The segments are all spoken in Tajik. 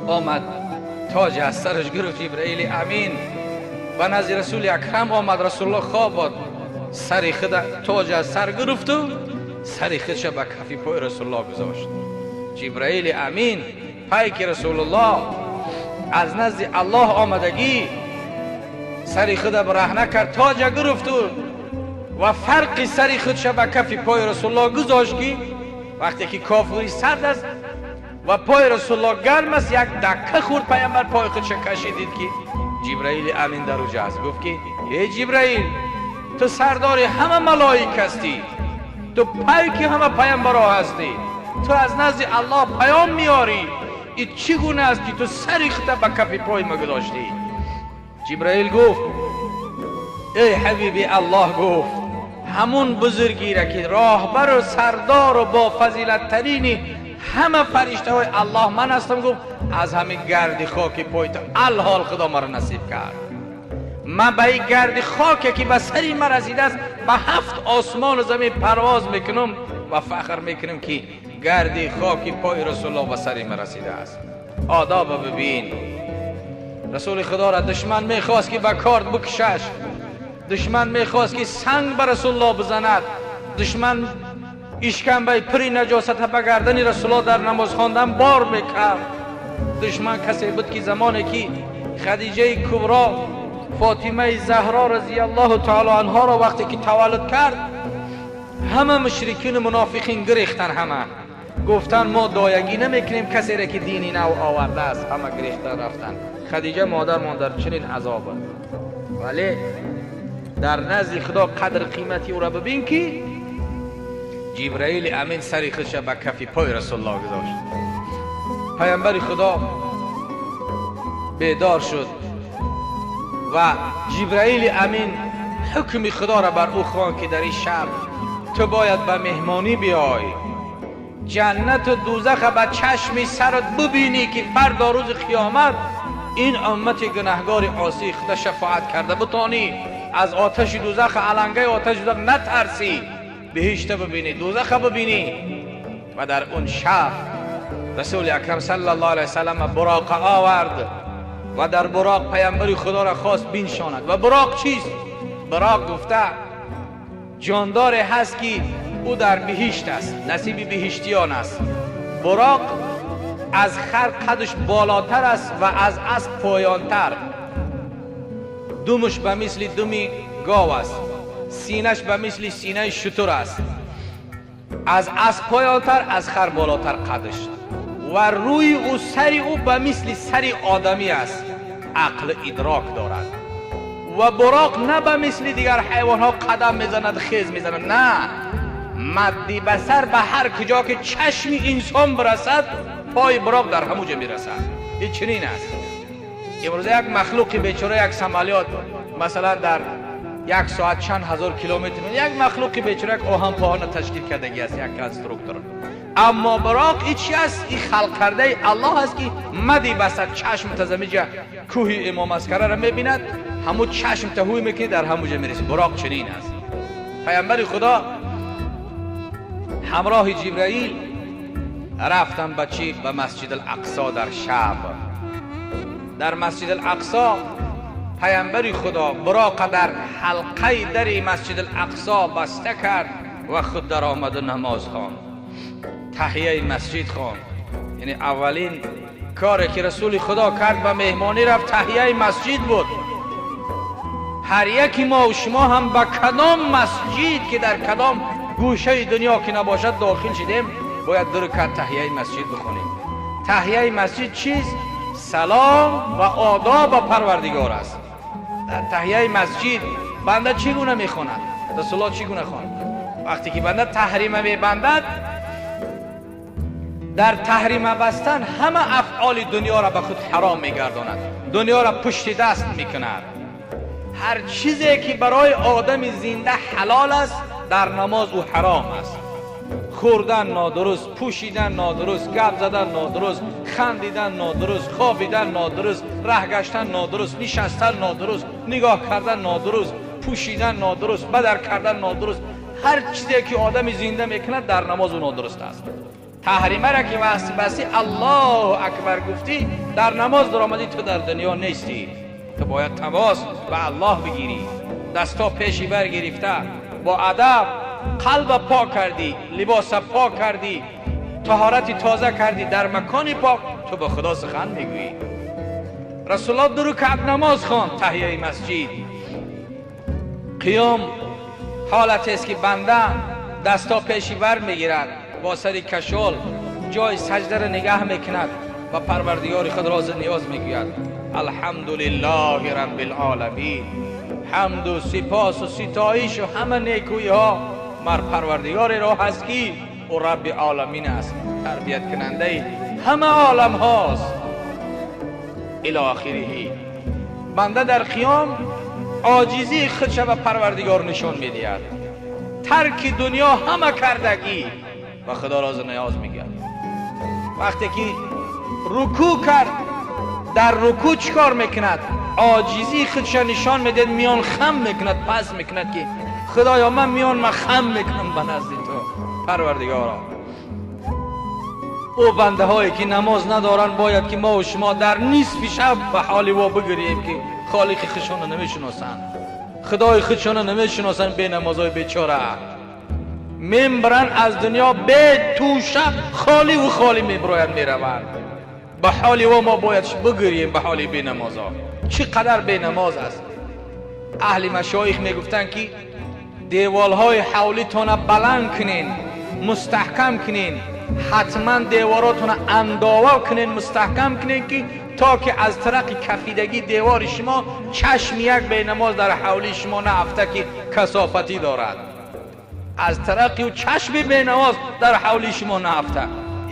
Омад, тоҷ аз сараш гирифт. Ҷабраили Амин ба назди Расули Акрам омад. Расулуллоҳ хоб буд. Сари худ тоҷ аз сар гирифт ва сари худро ба кафи пои Расулуллоҳ гузошт. Ҷабраили Амин пайки Расулуллоҳ аз назди Аллоҳ омадагӣ, сари худро бараҳна кард, тоҷ гирифт ва фарқи сари худро ба кафи пои Расулуллоҳ гузошт, ки вақте ки кофури сард аст ва пои Расулуллоҳ гарм аст, як дакка хӯрд. Паёмбар пои худро кашид, дид ки Ҷабраили Амин дар онҷо аст. Гуфт ки: «Эй Ҷабраил, ту сардори ҳама малоик ҳастӣ, ту пайки ҳама паёмбарҳо ҳастӣ, ту аз назди Аллоҳ паём меорӣ, ин чӣ гуна аст ки ту сари худро ба кафи пои ма гузоштӣ?» Ҷабраил гуфт: «Эй ҳабиби Аллоҳ», гуфт, «ҳамун бузургиро ки роҳбар ва сардор ва бо фазилаттарини ҳама фариштаҳои Аллоҳ ман ҳастам, гуфт, аз ҳамин гарди хоки пои ту алҳол Худо маро насиб кард. Ман ба ин гарди хоке ки ба сари ман расидааст, ба ҳафт осмону замин парвоз мекунам ва фахр мекунам, ки гарди хоки пои Расулуллоҳ ба сари ман расидааст». Одоб бибин. Расули Худоро душман мехост ки ба корд бикушаш, душман мехост ки санг ба Расулуллоҳ бизанад, душман ишкамбаи пури наҷосат ба гардани Расулуллоҳ дар намоз хондан бор мекард. Душман касе буд ки замоне ки Хадиҷаи Кубро Фотимаи Заҳро разияллоҳу таъоло анҳоро вақте ки таваллуд кард, ҳама мушрикину мунофиқин гирехтан. Ҳама гуфтан: «Мо доягӣ намекунем касере ки дини нав овардааст». Ҳама гирехтан, рафтан. Хадиҷа модармон дар чунин азоб буд, вале дар назди Худо қадр қимати ӯро бибин, ки Ҷабраили Амин сари худро ба кафи пои Расулуллоҳ гузошт. Паёмбари Худо бедор шуд ва Ҷабраили Амин ҳукми Худоро бар ӯ хонд, ки дар ин шаб ту бояд ба меҳмонӣ биёй, ҷаннату дӯзаха ба чашми сарат бибинӣ, ки фардо рӯзи қиёмат ин уммати гунаҳгори осии худа шафоат карда битонӣ, аз оташи дӯзах, алангаи оташи дӯзах натарсӣ, биҳишта бибинӣ, дӯзаха бибинӣ. Ва дар он шаб Расули Акрам саллаллоҳу алайҳи васаллам буроқа овард ва дар буроқ паёмбари Худоро хост биншонад. Ва буроқ чист? Буроқ гуфта ҷондоре ҳаст, ки ӯ дар биҳишт аст, насиби биҳиштиён аст. Буроқ аз хар қадаш болотар аст ва аз асп поёнтар. Думаш ба мисли думи гов аст, синаш ба мисли синаи шутур аст, аз асп поёнтар, аз хар болотар қадаш, ва рӯи ӯ, сари ӯ ба мисли сари одамӣ аст, ақл идрок дорад. Ва буроқ на ба мисли дигар ҳайвонҳо қадам мезанад, хез мезанад, на мадди басар ба ҳар куҷо ки чашми инсон бирасад, пои буроқ дар ҳамуҷа мерасад. Ин чунин аст. Имрӯза як махлуқи бечора, як самолёт масалан дар як соат чанд ҳазор километр, як махлуқи бечора як оҳанпоҳона ташкил кардагӣ аст, як конструктор. Аммо буроқ и чи аст? И халқ кардаи Аллоҳ аст, ки мадди басар, чашм тазамиҷа кӯҳи Имом Аскараро мебинад, ҳамун чашм таҳӯй мекунӣ, дар ҳамуҷа мерасӣ. Буроқ чунин аст. Паёмбари Худо ҳамроҳи Ҷибраил рафтам ба чӣ? Ба Масҷид Алақсо. Дар шаб дар Масҷид Алақсо паёмбари Худо буроқа дар ҳалқаи дари Масҷид Алақсо баста кард ва худ даромаду намоз хонд, таҳияи масҷид хонд. Яъне аввалин коре ки Расули Худо кард, ба меҳмонӣ рафт, таҳияи масҷид буд. Ҳар яки мо шумо ҳам ба кадом масҷид ки дар кадом гӯшаи дунё ки набошад дохил шидем, бояд ду ракат таҳияи масҷид бихонем. Таҳияи масҷид чист? Салом ва одоб ба Парвардигор аст. Дар таҳияи масҷид банда чӣ гуна мехонад? Расулуллоҳ чӣ гуна хонд? Вақте ки банда таҳрима мебандад, дар таҳрима бастан ҳама афъоли дунёро ба худ ҳаром мегардонад, дунёро пушти даст мекунад. Ҳар чизе ки барои одами зинда ҳалол аст, дар намоз ӯ ҳаром аст. Хӯрдан нодуруст, пӯшидан нодуруст, гап задан нодуруст, хандидан нодуруст, хобидан нодуруст, раҳ гаштан нодуруст, нишастан нодуруст, нигоҳ кардан нодуруст, пӯшидан нодуруст, бадар кардан нодуруст. Ҳар чизе ки одами зинда мекунад, дар намоз ӯ нодуруст аст. تحریمه را که وصل بستی الله اکبر گفتی، در نماز در آمدی، تو در دنیا نیستی. تو باید تماس به الله بگیری. دستا پیشی بر گرفته با ادب، قلب پاک کردی، لباس پاک کردی، طهارت تازه کردی، در مکان پاک تو به خدا سخن میگویی. رسول الله 2 رکعت نماز خواند تحیه مسجد. قیام حالت است که بنده دستا پیشی بر میگیرد، با سری کشول جای سجده را نگه میکند و پروردگار خود راز نیاز میگوید. الحمدلله رب العالمین. حمد و سپاس و ستایش و همه نیکویی ها مر پروردگار را هست که او رب عالمین است، تربیت کننده همه عالم هاست. الی آخره. بنده در قیام عاجزی خودش به پروردگار نشان میدهد، ترک دنیا همه کردگی و خدا راز نیاز میگه. وقتی که رکوع کرد، در رکوع چیکار میکند؟ عاجزی خودش نشان میده، میان خم میکند، پس میکند که خدایا من میان من خم میکنم به نزد تو پروردگارا. او بنده هایی که نماز ندارن باید که ما و شما در نصف شب به حال وا بگیریم که خالق خودشون رو نمیشناسن، خدای خودشون رو نمیشناسن، به نمازهای بیچاره میبرن از دنیا به توشه خالی و خالی میبراید میروند. به حال و ما باید بگیریم به حال بی نمازا. چقدر بی نماز است. اهل مشایخ میگفتن که دیوالهای حولیتون بلند کنین، مستحکم کنین، حتما دیواراتون انداوه کنین، مستحکم کنین که تا که از طرق کفیدگی دیوار شما چشم یک بی نماز در حولی شما نه که کثافتی دارد. از طرق و چشم بی نماز در حولی شما نه افته.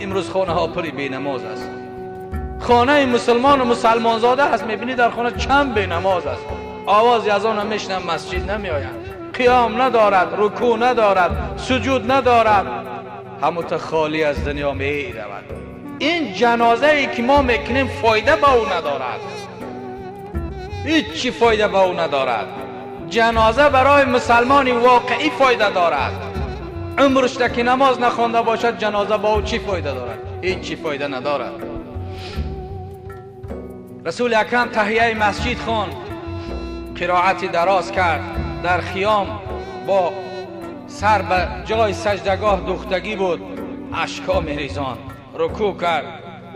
امروز خانه ها پری بی نماز است. خانه مسلمان و مسلمان زاده هست، میبینی در خانه چند بی نماز است. آواز از آن میشنم مسجد نمی آید، قیام ندارد، رکوع ندارد، سجود ندارد، همون خالی از دنیا می رود. این جنازه ای که ما میکنیم فایده به او ندارد، هیچی فایده به او ندارد. جنازه برای مسلمانی واقعی فایده دارد. عمرش که نماز نخوانده باشد جنازه با او چی فایده دارد؟ هیچی فایده ندارد. رسول اکرم تحیه مسجد خواند، قرائت دراز کرد، در خیام با سر به جای سجدگاه دوختگی بود، اشکا میریزان، رکوع کرد،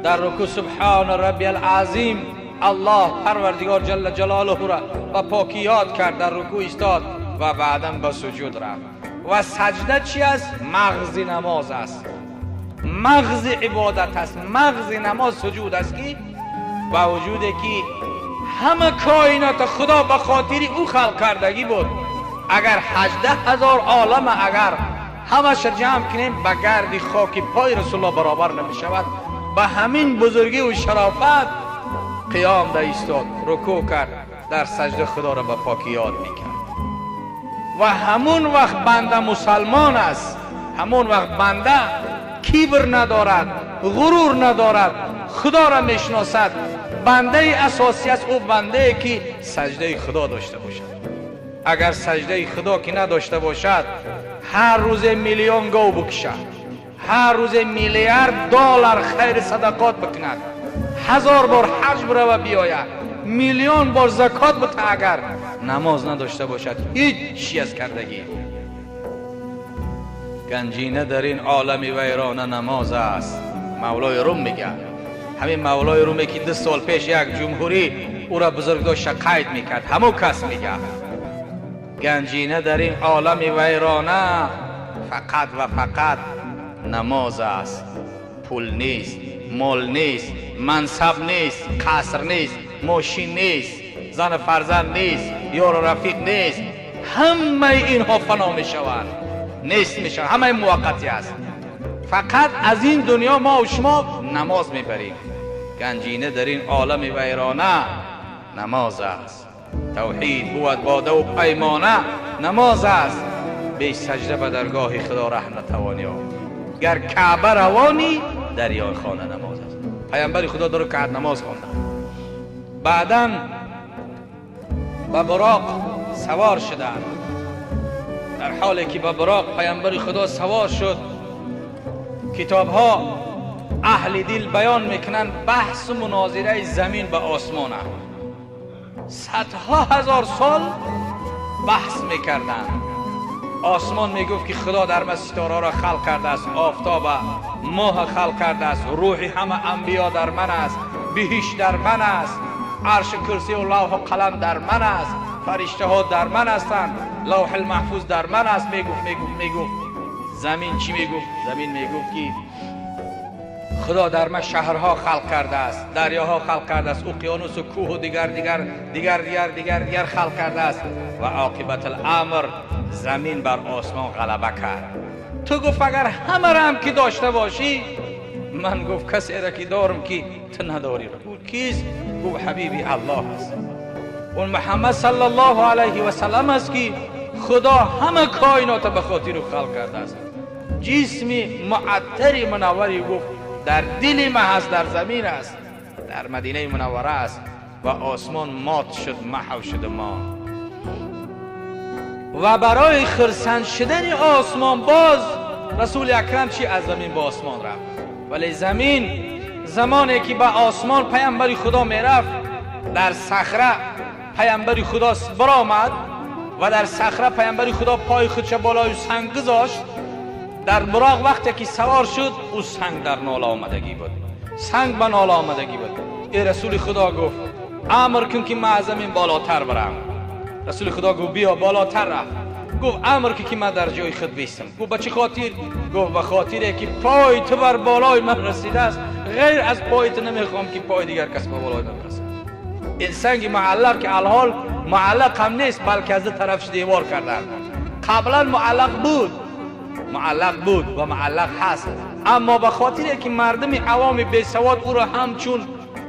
در رکوع سبحان ربی العظیم الله پروردگار جل جلاله را با پاکی یاد کرد، در رکوع ایستاد و بعدا به سجود رفت. و سجده چی است؟ مغز نماز است، مغز عبادت است، مغز نماز سجود است که با وجود که همه کائنات خدا به خاطر او خلق کردگی بود، اگر 18,000 عالم اگر همش جمع کنیم به گرد خاک پای رسول الله برابر نمی شود. به همین بزرگی و شرافت قیام در ایستاد، رکوع کرد، در سجده خدا را به پاکی یاد میکرد. و همون وقت بنده مسلمان است، همون وقت بنده کبر ندارد، غرور ندارد، خدا را میشناسد. بنده اساسی است او بنده که سجده خدا داشته باشد. اگر سجده خدا که نداشته باشد، هر روز میلیون گاو بکشد، هر روز میلیارد دلار خیر صدقات بکند، 1000 بار حج بره و بیاید، میلیون بار زکات بده، اگر نماز نداشته باشد هیچ از کردگی. گنجینه در این عالم ویرانه نماز است. مولای روم میگه، همین مولای رومی که 2 سال پیش یک جمهوری او را بزرگ داشت قید میکرد، همون کس میگه گنجینه در این عالم ویرانه فقط و فقط نماز است. پول نیست، مال نیست، منصب نیست، قصر نیست، ماشین نیست، زن فرزند نیست، یار و رفیق نیست، همه اینها فنا میشوند، نیست میشوند، همه موقتی است. فقط از این دنیا ما و شما نماز میبریم. گنجینه در این عالم ویرانه نماز است. توحید بود باده و پیمانه نماز است. بی سجده به درگاه خدا ره نتوانی یافت، گر کعبه روانی دریای خانه نماز است. پیامبر خدا 2 رکعت نماز خواند، بعدا به براق سوار شدند. در حالی که به براق پیامبر خدا سوار شد، کتاب ها اهل دل بیان میکنن بحث و مناظره زمین به آسمان، صدها هزار سال بحث میکردن. آسمان میگفت که خدا در من ستاره را خلق کرده است، آفتاب ماه خلق کرده است، روح همه انبیا در من است، بهشت در من است، عرش کرسی و لوح و قلم در من است، فرشته ها در من هستند، لوح المحفوظ در من است. میگفت میگفت میگفت. زمین چی میگفت؟ زمین میگفت که خدا در من شهرها خلق کرده است، دریاها خلق کرده است، اقیانوس و کوه و دیگر دیگر دیگر دیگر دیگر دیگر خلق کرده است. و عاقبت الامر زمین بر آسمان غلبه کرد. تو گفت اگر همه را هم که داشته باشی، من گفت کسی را که دارم که تو نداری. گفت کیست؟ گفت حبیبی الله است، اون محمد صلی الله علیه و سلم است که خدا همه کائنات به خاطر او خلق کرده است. جسم معطر منوری گفت در دل ما هست، در زمین است، در مدینه منوره است. و آسمان مات شد، محو شد ما. و برای خرسند شدن آسمان باز رسول اکرم چی از زمین به آسمان رفت. ولی زمین زمانی که به آسمان پیامبر خدا میرفت، در صخره پیامبر خدا برآمد و در صخره پیامبر خدا پای خودش بالای سنگ گذاشت. در براق وقتی که سوار شد، او سنگ در ناله آمدگی بود، سنگ به ناله آمدگی بود. ای رسول خدا گفت امر کن که من از زمین بالاتر برم. رسول خدا گفت بیا. بالاتر رفت. گفت امر کن که من در جای خود بیستم. گفت به چه خاطر؟ گفت به خاطر که پای تو بر بالای من رسیده است، غیر از پای تو نمیخوام که پای دیگر کس به بالای من برسد. این سنگ معلق که الحال معلق هم نیست، بلکه از طرفش دیوار کردن. قبلا معلق بود، معلق بود و معلق هست، اما به خاطر که مردم عوام بی سواد او را همچون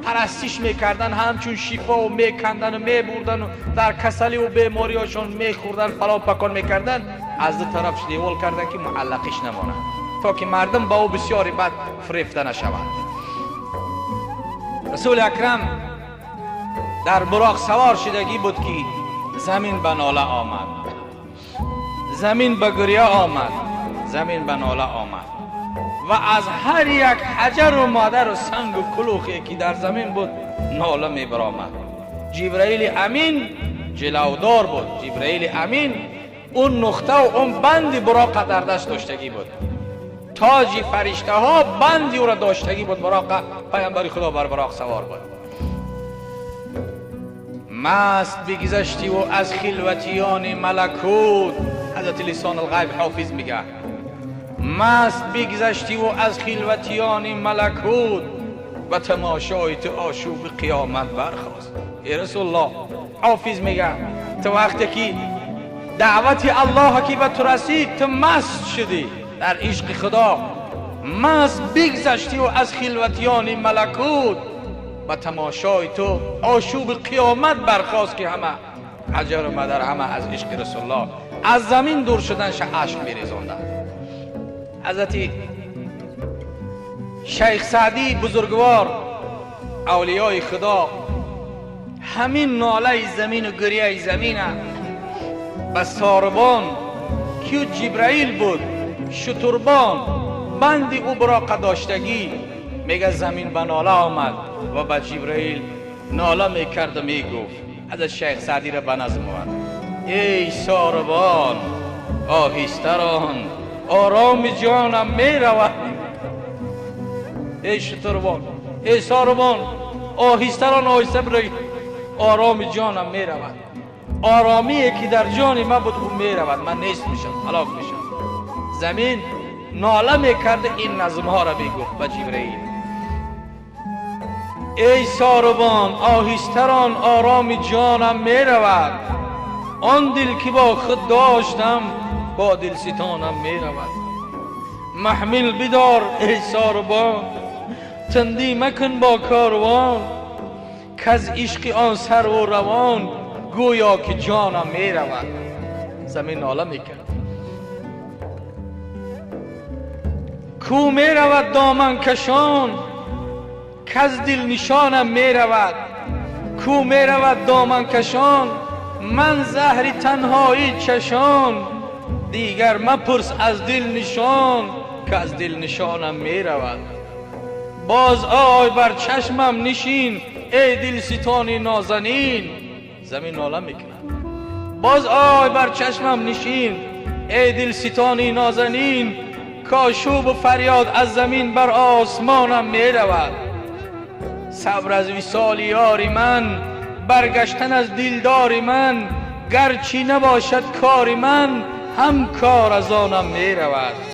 پرستش میکردن، همچون شفا و میکندن و میبردن و در کسلی و بیماریاشون میخوردن، فلان پکان میکردن، از دو طرفش دیوال کردن که معلقش نمانه، تا که مردم با او بسیاری بد فریفته نشود. رسول اکرم در براق سوار شدگی بود که زمین به ناله آمد، زمین به گریه آمد، زمین به ناله آمد و از هر یک حجر و مادر و سنگ و کلوخی که در زمین بود ناله می برآمد. جبرئیل امین جلودار بود. جبرئیل امین اون نقطه و اون بند براق در دست داشتگی بود، تاج فرشته ها بندی او را داشتگی بود. براق پیامبر خدا بر براق سوار بود. مست بگذشتی و از خلوتیان ملکوت، حضرت لسان الغیب حافظ میگه مست بگذشتی و از خلوتیان ملکوت و تماشای تو آشوب قیامت برخاست. ای رسول الله، حافظ میگه تو وقتی که دعوت الله که به تو رسید تو مست شدی در عشق خدا، مست بگذشتی و از خلوتیان ملکوت و تماشای تو آشوب قیامت برخاست که همه حجر و مدر همه از عشق رسول الله از زمین دور شدنش اشک میریزاندند. حضرت شیخ سعدی بزرگوار اولیای خدا همین ناله زمین و گریه زمین به ساربان که جبرائیل بود، شتربان بند او براق داشتگی، میگه زمین به ناله آمد و به جبرائیل ناله میکرد و میگفت. حضرت شیخ سعدی را به نظم آورد: ای ساربان آهستران آرام جانم میرود. ای شتربان، ای ساربان آهستران آهسته بروی، آرام جانم میرود. آرامی که در جان من بود او میرود، من نیست میشم، هلاک میشم. زمین ناله میکرد این نظم ها را میگفت به جبرئیل: ای ساربان آهستران آرام جانم میرود، آن دل که با خود داشتم با دل ستانم میرود. محمل بدار ای ساربان تندی مکن با کاروان، کز عشق آن سر و روان گویا که جانم میرود. زمین ناله میکرد. کو میرود دامن کشان کز دل نشانم میرود، کو میرود دامن کشان من زهر تنهایی چشان، دیگر مپرس از دل نشان ки аз дил нишонам меравад. Боз ой бар чашмам нишин, эй дилситони нозанин. Замин нола мекунад. Боз ой бар чашмам нишин, эй дилситони нозанин, кошубу фарёд аз замин бар осмонам меравад. Сабр аз висоли ёри ман, баргаштан аз дилдори ман, гарчи набошад кори ман, ҳам кор аз онам меравад.